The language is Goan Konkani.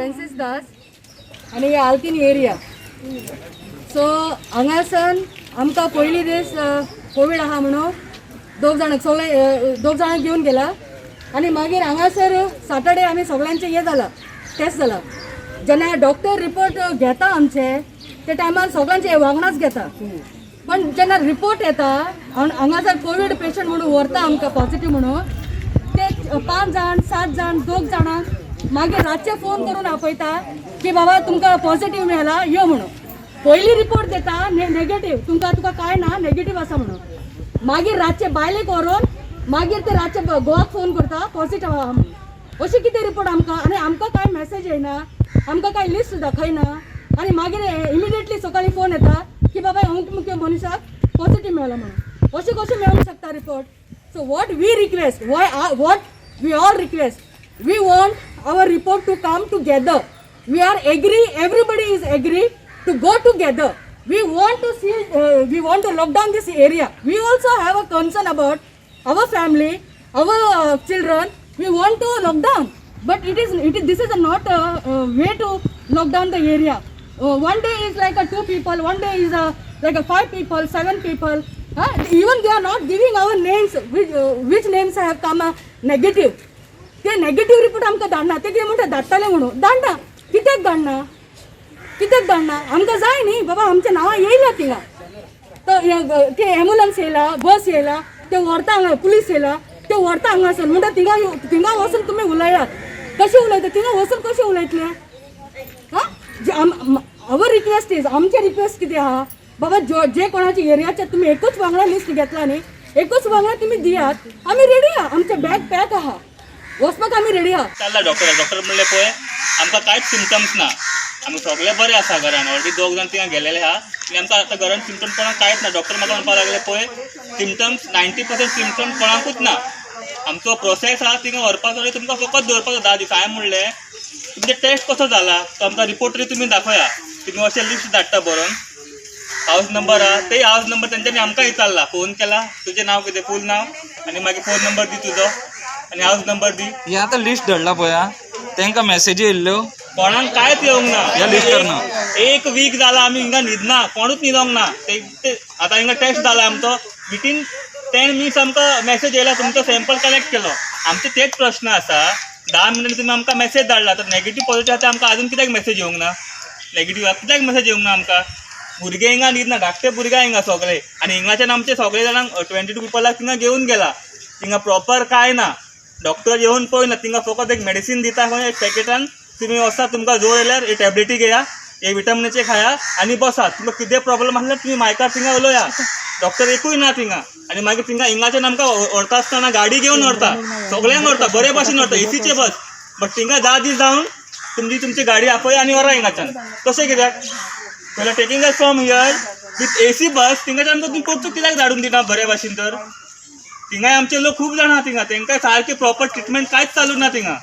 फ्रांसीस दास आनी हे आल्तीन एरिया. सो हांगासन आमकां पयली दीस कोवीड आहा म्हणून दोग जाणांक सगळे दोग जाणांक घेवन गेला आनी मागीर हांगासर सॅटर्डे आमी सगळ्यांचे हे जाला, टेस्ट जाला. जेन्ना डॉक्टर रिपोर्ट घेता आमचे, ते टायमार सगळ्यांचे वांगडाच घेता. पण जेन्ना रिपोर्ट येता हांगासर कोवीड पेशंट म्हणून व्हरता आमकां पॉझिटीव म्हणून, ते पांच जाण, सात जाण, दोग जाणांक मागीर रातचे फोन करून आपयता की बाबा, तुमकां पॉझिटीव मेळ्ळा, यो म्हणून. पयली रिपोर्ट देता नेगेटीव, तुमकां तुका कांय ना, नेगेटीव आसा म्हणून. मागीर रातचे बायलेक व्हरून मागीर ते रातचे गोवाक फोन करता, पॉझिटीव आहा म्हणून. अशें कितें रिपोर्ट आमकां? आनी आमकां कांय मॅसेज येयना, आमकां कांय लिस्ट दाखयना आनी मागीर इमिडिएटली सकाळी फोन येता की बाबा, अमुक मुख्य मनशाक पॉझिटीव मेळ्ळा म्हणून. अशें कशें मेळूंक शकता report? So what we request, why what we all request, we want our report to come together. We are agree, everybody is agree to go together. We want to see, we want to lock down this area. We also have a concern about our family, our children. We want to lock down, but it is this is a not a way to lock down the area. One day is like a two people, one day is a like a five people, seven people. Huh? Even they are not giving our names, which names have come negative. ते नेगेटीव रिपोर्ट आमकां धाडना. ते कितें म्हणटा, धाडटले म्हणून. धाडना कित्याक? धाडना कित्याक? धाडना आमकां जाय न्ही बाबा, आमच्या नांवां येयला थिंगा तर ते एम्बुलन्स येयला, बस येयला, ते व्हरता हांगा, पुलीस येयला, ते व्हरता हांगासर. म्हणटा थिंगा थिंगा वचून तुमी उलयात. कशें उलयता? थिंगा वचून कशें उलयतले? हां, our request is, आमचे रिक्वेस्ट कितें आहा बाबा, जो जे कोणाचे एरियाचे तुमी एकूच वांगडा लिस्ट घेतला न्ही, एकूच वांगडा तुमी दियात. आमी रेडी आहा, आमचे बॅग पॅक आहा, वचपाक आमी रेडी आहा. चालला डॉक्टर. डॉक्टर म्हणले, पळय, आमकां कांयच सिमटम्स ना, आमी सगळे बरे आसा घरान. ऑलरेडी दोग जाण थिंगा गेलेले आहा आनी आमकां आतां घरान सिमटम्स कोणाक कांयच ना. डॉक्टर म्हाका म्हणपाक लागले, पळय, सिमटम्स 90% सिमटम्स कोणाकूच ना. आमचो प्रोसेस आहा थिंगा व्हरपाचो आनी तुमकां फकत दवरपाचो 10 दीस. हांवें म्हणलें, तुमचे टेस्ट कसो जाला तो आमकां रिपोर्ट तरी तुमी दाखया. तुमी अशें लिस्ट धाडटा बरोवन, हावस नंबर आहा, ते हावस नंबर तेंच्यांनी आमकां विचारला, फोन केला, तुजें नांव कितें, फूल नांव, आनी मागीर फोन नंबर दी तुजो आनी हावस नंबर दी. हे आतां लिस्ट धाडला पळय, तांकां मॅसेजी येयल्ल्यो? कोणाक कांयच येवंक ना. ह्या लिस्टार ना. एक वीक जाला आमी हिंगा न्हिदना, कोणूच न्हिदोंक ना. ते आतां हिंगा टेस्ट जाला आमचो, वितीन 10 मिनिट्स आमकां मॅसेज येयला, तुमचो सॅम्पल कलेक्ट केलो. आमचे तेच प्रश्न आसा, 10 मिनटांनी तुमी आमकां मॅसेज धाडला तर नेगेटीव पॉझिटीव आसा, आमकां अजून कित्याक मॅसेज येवंक ना? नेगेटीव कित्याक मॅसेज येवंक ना आमकां? भुरगे हिंगा न्हिदना, धाकटे भुरगे हिंगा सगळे. आनी हिंगाच्यान आमचे सगळे जाणांक, 22 पिपलाक थिंगा घेवन गेला. थिंगा प्रॉपर कांय ना, डॉक्टर येवन पळयना. थिंगा फकत एक मेडिसीन दिता खंय एक पॅकेटान, तुमी वचा, तुमकां जोर येयल्यार एक टॅबलेटी घेया, एक विटामिनाचे खाया आनी बसा. तुमकां कितें प्रॉब्लम आसल्यार तुमी मायकार थिंगा उलोया. डॉक्टर एकूय ना थिंगा. आनी मागीर थिंगा हिंगाच्यान आमकां व्हरता आसतना गाडी घेवन व्हरता, सगळ्यांक व्हरता, बरे भाशेन व्हरता, एसीचे बस. बट थिंगा 10 दीस जावन तुमची तुमची गाडी आपय आनी व्हरा हिंगाच्यान. तशें कित्याक? पयलीं taking us from here with AC bus, थिंगाच्यान आमकां तुमी परतून कित्याक धाडून दिना बरे भाशेन तर? थिंगाय आमचे लोक खूब जाण आहा थिंगा, तेंकां सारकें प्रॉपर ट्रिटमेंट कांयच चालू ना थिंगा.